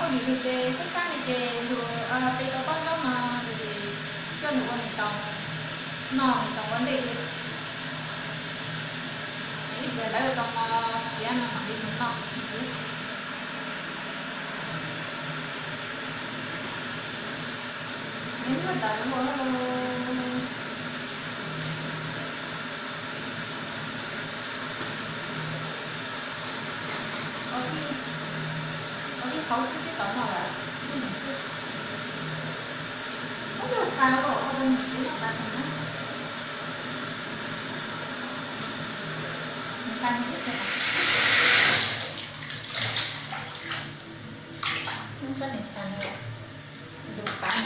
Yus ces sab sab li ces yus pe tau pob zaub no ces coj mus ua me toos noj, me toos ua ntej li. Ib pliag lawv tau mov siav no mam li mus noj ntxiv. Nws muaj ntawd ua ua ib hauv xwb twb txaus noj lawm, ib mus xwb. Ub, yog tas ua ua rau niam txiv noj tas tus na. Nws tas nws twb tias, ub, tsob niam tas nws lus pab.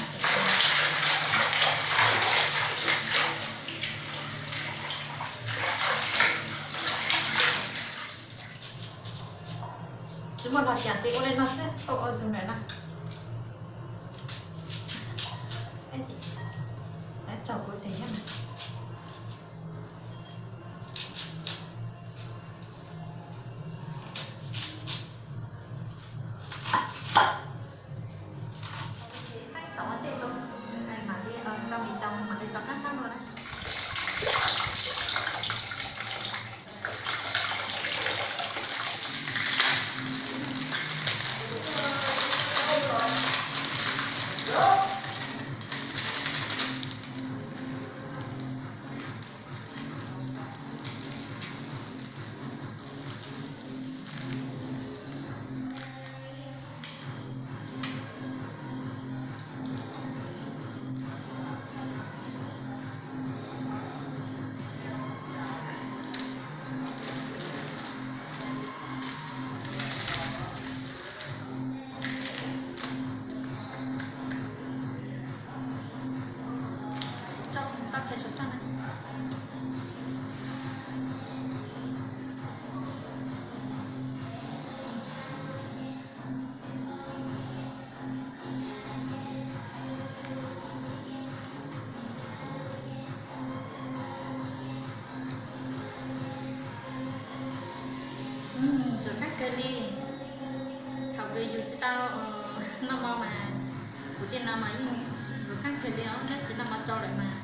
Tsis muaj los cas ces ua li no xwb, tau ua zoo lawm na. Lawv tsaug kuv tes thiab mas. Thaij tau ua ntej rau, mam li tso mis tau mam li tso qab qab dua na. Ntxim qab kawg li. Thaum kws yus tsis tau noj mov mas kuv tej no mas yeej ntxim qab kawg li os, tab sis noj mov tsau lawm mas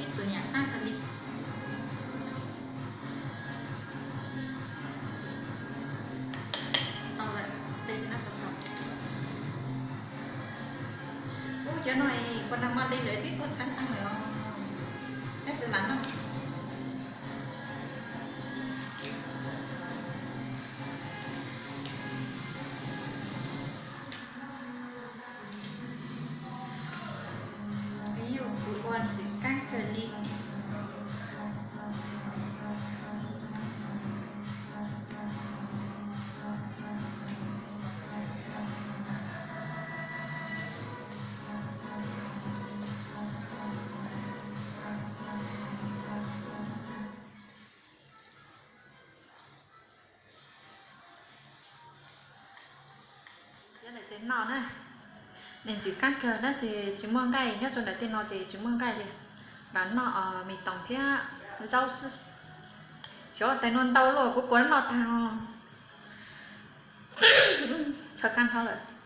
ib txwm nyam qab kawg li. Tau lawm, tes no txaus txaus. Ub, cov no puas nag hmo li lawv twb tuaj txhab tag lawm os, tab sis lam noj. Yog kuv ua ntxim qab kawg li. Noj na, nws ntxim qab kawg tab sis tsis muaj nqaij, nyob rau ntawm tej no ces tsis muaj nqaij li. Lam noj mis toos thiab zaub xwb. Xyov tais no ntau luaj kuv kuv noj tag. Txhaws qab hlo lawm.